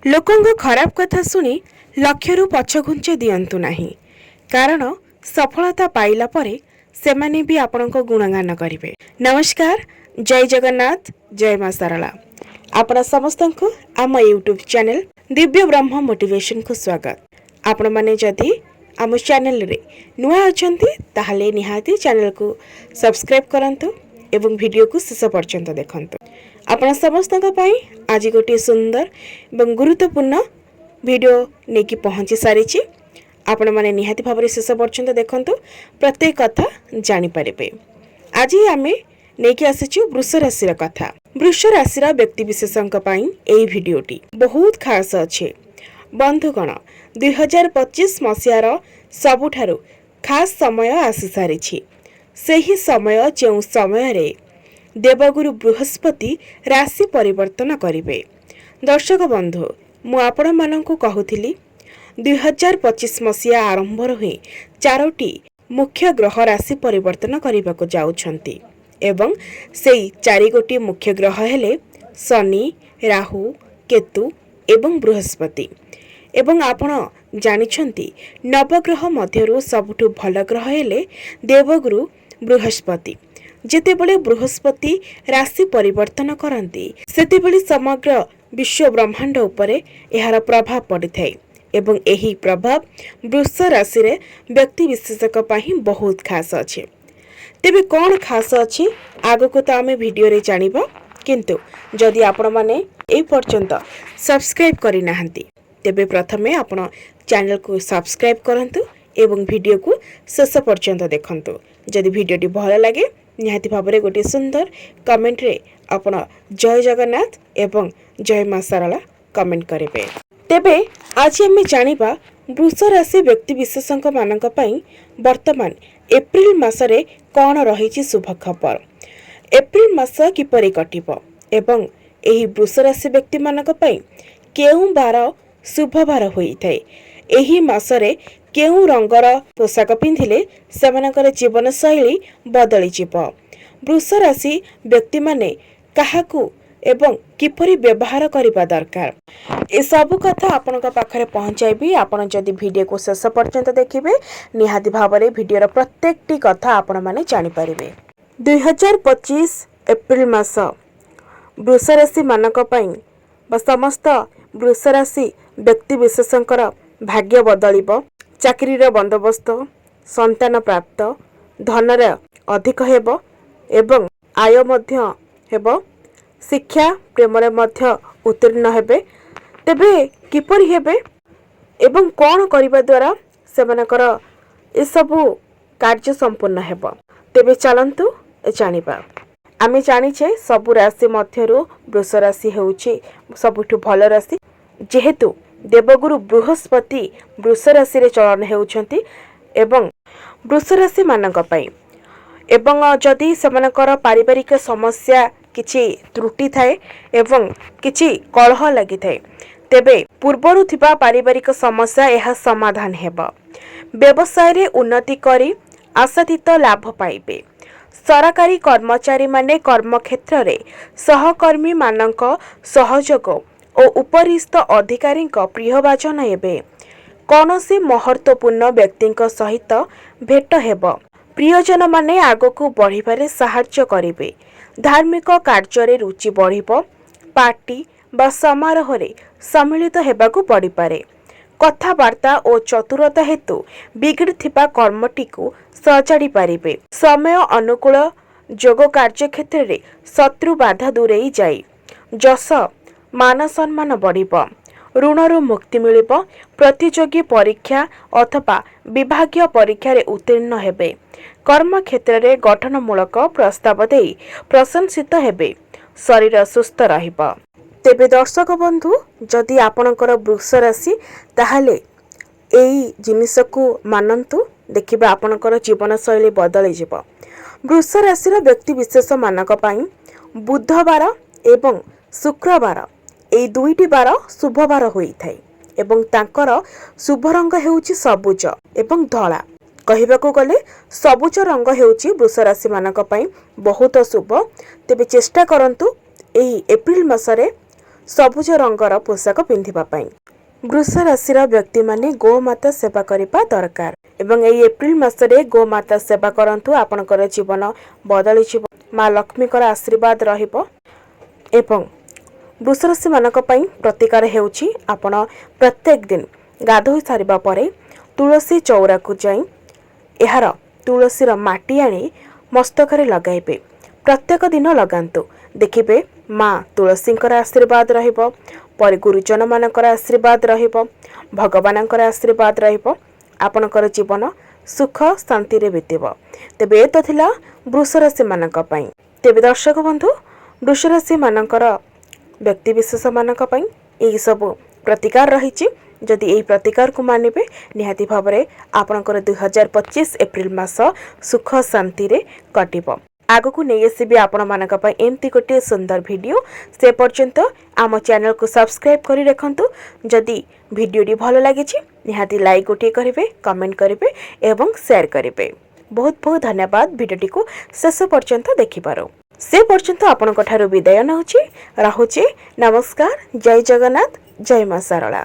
ଲୋକଙ୍କ ଖରାପ କଥା ଶୁଣି ଲକ୍ଷ୍ୟରୁ ପଛଘୁଞ୍ଚା ଦିଅନ୍ତୁ ନାହିଁ, କାରଣ ସଫଳତା ପାଇଲା ପରେ ସେମାନେ ବି ଆପଣଙ୍କ ଗୁଣଗାନ କରିବେ। ନମସ୍କାର, ଜୟ ଜଗନ୍ନାଥ, ଜୟ ମା ଶାରଳା। ଆପଣ ସମସ୍ତଙ୍କୁ ଆମ ୟୁଟ୍ୟୁବ୍ ଚ୍ୟାନେଲ୍ ଦିବ୍ୟ ବ୍ରହ୍ମ ମୋଟିଭେସନକୁ ସ୍ୱାଗତ। ଆପଣମାନେ ଯଦି ଆମ ଚ୍ୟାନେଲରେ ନୂଆ ଅଛନ୍ତି, ତାହେଲେ ନିହାତି ଚ୍ୟାନେଲକୁ ସବସ୍କ୍ରାଇବ୍ କରନ୍ତୁ ଏବଂ ଭିଡ଼ିଓକୁ ଶେଷ ପର୍ଯ୍ୟନ୍ତ ଦେଖନ୍ତୁ। ଆପଣ ସମସ୍ତଙ୍କ ପାଇଁ ଆଜି ଗୋଟିଏ ସୁନ୍ଦର ଏବଂ ଗୁରୁତ୍ୱପୂର୍ଣ୍ଣ ଭିଡ଼ିଓ ନେଇକି ପହଞ୍ଚି ସାରିଛି। ଆପଣମାନେ ନିହାତି ଭାବରେ ଶେଷ ପର୍ଯ୍ୟନ୍ତ ଦେଖନ୍ତୁ, ପ୍ରତ୍ୟେକ କଥା ଜାଣିପାରିବେ। ଆଜି ଆମେ ନେଇକି ଆସିଛୁ ବୃଷ ରାଶିର କଥା। ବୃଷ ରାଶିର ବ୍ୟକ୍ତିବିଶେଷଙ୍କ ପାଇଁ ଏହି ଭିଡ଼ିଓଟି ବହୁତ ଖାସ ଅଛି। ବନ୍ଧୁଗଣ, 2025 ମସିହାର ସବୁଠାରୁ ଖାସ୍ ସମୟ ଆସିସାରିଛି। ସେହି ସମୟ, ଯେଉଁ ସମୟରେ ଦେବଗୁରୁ ବୃହସ୍ପତି ରାଶି ପରିବର୍ତ୍ତନ କରିବେ। ଦର୍ଶକ ବନ୍ଧୁ, ମୁଁ ଆପଣମାନଙ୍କୁ କହୁଥିଲି, 2025 ମସିହା ଆରମ୍ଭରୁ ହିଁ ଚାରୋଟି ମୁଖ୍ୟ ଗ୍ରହ ରାଶି ପରିବର୍ତ୍ତନ କରିବାକୁ ଯାଉଛନ୍ତି ଏବଂ ସେଇ ଚାରିଗୋଟି ମୁଖ୍ୟ ଗ୍ରହ ହେଲେ ଶନି, ରାହୁ, କେତୁ ଏବଂ ବୃହସ୍ପତି। ଏବଂ ଆପଣ ଜାଣିଛନ୍ତି, ନବଗ୍ରହ ମଧ୍ୟରୁ ସବୁଠୁ ଭଲ ଗ୍ରହ ହେଲେ ଦେବଗୁରୁ ବୃହସ୍ପତି। ଯେତେବେଳେ ବୃହସ୍ପତି ରାଶି ପରିବର୍ତ୍ତନ କରନ୍ତି, ସେତେବେଳେ ସମଗ୍ର ବିଶ୍ୱ ବ୍ରହ୍ମାଣ୍ଡ ଉପରେ ଏହାର ପ୍ରଭାବ ପଡ଼ିଥାଏ ଏବଂ ଏହି ପ୍ରଭାବ ବୃଷ ରାଶିରେ ବ୍ୟକ୍ତିବିଶେଷଙ୍କ ପାଇଁ ବହୁତ ଖାସ ଅଛି। ତେବେ କ'ଣ ଖାସ ଅଛି, ଆଗକୁ ତ ଆମେ ଭିଡ଼ିଓରେ ଜାଣିବା। କିନ୍ତୁ ଯଦି ଆପଣମାନେ ଏ ପର୍ଯ୍ୟନ୍ତ ସବସ୍କ୍ରାଇବ୍ କରିନାହାନ୍ତି, ତେବେ ପ୍ରଥମେ ଆପଣ ଚ୍ୟାନେଲକୁ ସବସ୍କ୍ରାଇବ୍ କରନ୍ତୁ ଏବଂ ଭିଡ଼ିଓକୁ ଶେଷ ପର୍ଯ୍ୟନ୍ତ ଦେଖନ୍ତୁ। ଯଦି ଭିଡ଼ିଓଟି ଭଲ ଲାଗେ, ନିହାତି ଭାବରେ ଗୋଟିଏ ସୁନ୍ଦର କମେଣ୍ଟରେ ଆପଣ ଜୟ ଜଗନ୍ନାଥ ଏବଂ ଜୟ ମା ଶାରଳା କମେଣ୍ଟ କରିବେ। ତେବେ ଆଜି ଆମେ ଜାଣିବା ବୃଷ ରାଶି ବ୍ୟକ୍ତିବିଶେଷଙ୍କ ମାନଙ୍କ ପାଇଁ ବର୍ତ୍ତମାନ ଏପ୍ରିଲ ମାସରେ କ'ଣ ରହିଛି ଶୁଭ ଖବର, ଏପ୍ରିଲ ମାସ କିପରି କଟିବ ଏବଂ ଏହି ବୃଷ ରାଶି ବ୍ୟକ୍ତିମାନଙ୍କ ପାଇଁ କେଉଁ ବାର ଶୁଭ ବାର ହୋଇଥାଏ, ଏହି ମାସରେ କେଉଁ ରଙ୍ଗର ପୋଷାକ ପିନ୍ଧିଲେ ସେମାନଙ୍କର ଜୀବନଶୈଳୀ ବଦଳିଯିବ, ବୃଷ ରାଶି ବ୍ୟକ୍ତିମାନେ କାହାକୁ ଏବଂ କିପରି ବ୍ୟବହାର କରିବା ଦରକାର, ଏସବୁ କଥା ଆପଣଙ୍କ ପାଖରେ ପହଞ୍ଚାଇବି। ଆପଣ ଯଦି ଭିଡ଼ିଓକୁ ଶେଷ ପର୍ଯ୍ୟନ୍ତ ଦେଖିବେ, ନିହାତି ଭାବରେ ଭିଡ଼ିଓର ପ୍ରତ୍ୟେକଟି କଥା ଆପଣମାନେ ଜାଣିପାରିବେ। 2025 ଏପ୍ରିଲ ମାସ ବୃଷ ରାଶିମାନଙ୍କ ପାଇଁ ବା ସମସ୍ତ ବୃଷ ରାଶି ବ୍ୟକ୍ତିବିଶେଷଙ୍କର ଭାଗ୍ୟ ବଦଳିବ। ଚାକିରିର ବନ୍ଦୋବସ୍ତ, ସନ୍ତାନ ପ୍ରାପ୍ତ, ଧନର ଅଧିକ ହେବ ଏବଂ ଆୟ ମଧ୍ୟ ହେବ। ଶିକ୍ଷା, ପ୍ରେମରେ ମଧ୍ୟ ଉତ୍ତୀର୍ଣ୍ଣ ହେବେ। ତେବେ କିପରି ହେବେ ଏବଂ କ'ଣ କରିବା ଦ୍ୱାରା ସେମାନଙ୍କର ଏସବୁ କାର୍ଯ୍ୟ ସମ୍ପୂର୍ଣ୍ଣ ହେବ, ତେବେ ଚାଲନ୍ତୁ ଜାଣିବା। ଆମେ ଜାଣିଛେ, ସବୁ ରାଶି ମଧ୍ୟରୁ ବୃଷ ରାଶି ହେଉଛି ସବୁଠୁ ଭଲ ରାଶି, ଯେହେତୁ ଦେବଗୁରୁ ବୃହସ୍ପତି ବୃଷ ରାଶିରେ ଚଳନ ହେଉଛନ୍ତି ଏବଂ ବୃଷ ରାଶିମାନଙ୍କ ପାଇଁ ଏବଂ ଯଦି ସେମାନଙ୍କର ପାରିବାରିକ ସମସ୍ୟା କିଛି ତ୍ରୁଟି ଥାଏ ଏବଂ କିଛି କଳହ ଲାଗିଥାଏ, ତେବେ ପୂର୍ବରୁ ଥିବା ପାରିବାରିକ ସମସ୍ୟା ଏହା ସମାଧାନ ହେବ। ବ୍ୟବସାୟରେ ଉନ୍ନତି କରି ଆଶାତୀତ ଲାଭ ପାଇବେ। ସରକାରୀ କର୍ମଚାରୀମାନେ କର୍ମକ୍ଷେତ୍ରରେ ସହକର୍ମୀମାନଙ୍କ ସହଯୋଗ ଓ ଉପରିସ୍ଥ ଅଧିକାରୀଙ୍କ ପ୍ରିୟଭାଜନ ହେବେ। କୌଣସି ମହତ୍ତ୍ୱପୂର୍ଣ୍ଣ ବ୍ୟକ୍ତିଙ୍କ ସହିତ ଭେଟ ହେବ। ପ୍ରିୟଜନମାନେ ଆଗକୁ ବଢ଼ିବାରେ ସାହାଯ୍ୟ କରିବେ। ଧାର୍ମିକ କାର୍ଯ୍ୟରେ ରୁଚି ବଢ଼ିବ। ପାର୍ଟି ବା ସମାରୋହରେ ସମ୍ମିଳିତ ହେବାକୁ ପଡ଼ିପାରେ। କଥାବାର୍ତ୍ତା ଓ ଚତୁରତା ହେତୁ ବିଗିଡ଼ିଥିବା କର୍ମଟିକୁ ସଜାଡ଼ି ପାରିବେ। ସମୟ ଅନୁକୂଳ ଯୋଗ। କାର୍ଯ୍ୟକ୍ଷେତ୍ରରେ ଶତ୍ରୁ ବାଧା ଦୂରେଇ ଯାଇ ଯଶ, ମାନ ସମ୍ମାନ ବଢ଼ିବ। ଋଣରୁ ମୁକ୍ତି ମିଳିବ। ପ୍ରତିଯୋଗୀ ପରୀକ୍ଷା ଅଥବା ବିଭାଗୀୟ ପରୀକ୍ଷାରେ ଉତ୍ତୀର୍ଣ୍ଣ ହେବେ। କର୍ମକ୍ଷେତ୍ରରେ ଗଠନମୂଳକ ପ୍ରସ୍ତାବ ଦେଇ ପ୍ରଶଂସିତ ହେବେ। ଶରୀର ସୁସ୍ଥ ରହିବ। ତେବେ ଦର୍ଶକ ବନ୍ଧୁ, ଯଦି ଆପଣଙ୍କର ବୃଷ ରାଶି, ତାହେଲେ ଏଇ ଜିନିଷକୁ ମାନନ୍ତୁ, ଦେଖିବେ ଆପଣଙ୍କର ଜୀବନଶୈଳୀ ବଦଳିଯିବ। ବୃଷ ରାଶିର ବ୍ୟକ୍ତିବିଶେଷମାନଙ୍କ ପାଇଁ ବୁଧବାର ଏବଂ ଶୁକ୍ରବାର, ଏଇ ଦୁଇଟି ବାର ଶୁଭବାର ହୋଇଥାଏ ଏବଂ ତାଙ୍କର ଶୁଭ ରଙ୍ଗ ହେଉଛି ସବୁଜ ଏବଂ ଧଳା। କହିବାକୁ ଗଲେ ସବୁଜ ରଙ୍ଗ ହେଉଛି ବୃଷ ରାଶିମାନଙ୍କ ପାଇଁ ବହୁତ ଶୁଭ। ତେବେ ଚେଷ୍ଟା କରନ୍ତୁ, ଏହି ଏପ୍ରିଲ ମାସରେ ସବୁଜ ରଙ୍ଗର ପୋଷାକ ପିନ୍ଧିବା ପାଇଁ। ବୃଷ ରାଶିର ବ୍ୟକ୍ତିମାନେ ଗୋମାତା ସେବା କରିବା ଦରକାର ଏବଂ ଏହି ଏପ୍ରିଲ ମାସରେ ଗୋମାତା ସେବା କରନ୍ତୁ, ଆପଣଙ୍କର ଜୀବନ ବଦଳିଯିବ, ମା ଲକ୍ଷ୍ମୀଙ୍କର ଆଶୀର୍ବାଦ ରହିବ। ଏବଂ ବୃଷରାଶିମାନଙ୍କ ପାଇଁ ପ୍ରତିକାର ହେଉଛି, ଆପଣ ପ୍ରତ୍ୟେକ ଦିନ ଗାଧୋଇ ସାରିବା ପରେ ତୁଳସୀ ଚଉରାକୁ ଯାଇ ଏହାର ତୁଳସୀର ମାଟି ଆଣି ମସ୍ତକରେ ଲଗାଇବେ। ପ୍ରତ୍ୟେକ ଦିନ ଲଗାନ୍ତୁ, ଦେଖିବେ ମା ତୁଳସୀଙ୍କର ଆଶୀର୍ବାଦ ରହିବ, ପରେ ଗୁରୁଜନମାନଙ୍କର ଆଶୀର୍ବାଦ ରହିବ, ଭଗବାନଙ୍କର ଆଶୀର୍ବାଦ ରହିବ, ଆପଣଙ୍କର ଜୀବନ ସୁଖ ଶାନ୍ତିରେ ବିତିବ। ତେବେ ଏ ତ ଥିଲା ବୃଷରାଶିମାନଙ୍କ ପାଇଁ। ତେବେ ଦର୍ଶକ ବନ୍ଧୁ, ବୃଷରାଶିମାନଙ୍କର ବ୍ୟକ୍ତିବିଶେଷମାନଙ୍କ ପାଇଁ ଏହିସବୁ ପ୍ରତିକାର ରହିଛି। ଯଦି ଏହି ପ୍ରତିକାରକୁ ମାନିବେ, ନିହାତି ଭାବରେ ଆପଣଙ୍କର 2025 ଏପ୍ରିଲ ମାସ ସୁଖ ଶାନ୍ତିରେ କଟିବ। ଆଗକୁ ନେଇ ଆସିବି ଆପଣମାନଙ୍କ ପାଇଁ ଏମିତି ଗୋଟିଏ ସୁନ୍ଦର ଭିଡ଼ିଓ। ସେ ପର୍ଯ୍ୟନ୍ତ ଆମ ଚ୍ୟାନେଲକୁ ସବସ୍କ୍ରାଇବ୍ କରି ରଖନ୍ତୁ। ଯଦି ଭିଡ଼ିଓଟି ଭଲ ଲାଗିଛି, ନିହାତି ଲାଇକ୍ ଗୋଟିଏ କରିବେ, କମେଣ୍ଟ କରିବେ ଏବଂ ସେୟାର କରିବେ। ବହୁତ ବହୁତ ଧନ୍ୟବାଦ ଭିଡ଼ିଓଟିକୁ ଶେଷ ପର୍ଯ୍ୟନ୍ତ ଦେଖିବାରୁ। ସେ ପର୍ଯ୍ୟନ୍ତ ଆପଣଙ୍କ ଠାରୁ ବିଦାୟ ନେଉଛି, ରହୁଛି। ନମସ୍କାର, ଜୟ ଜଗନ୍ନାଥ, ଜୟ ମା ଶାରଳା।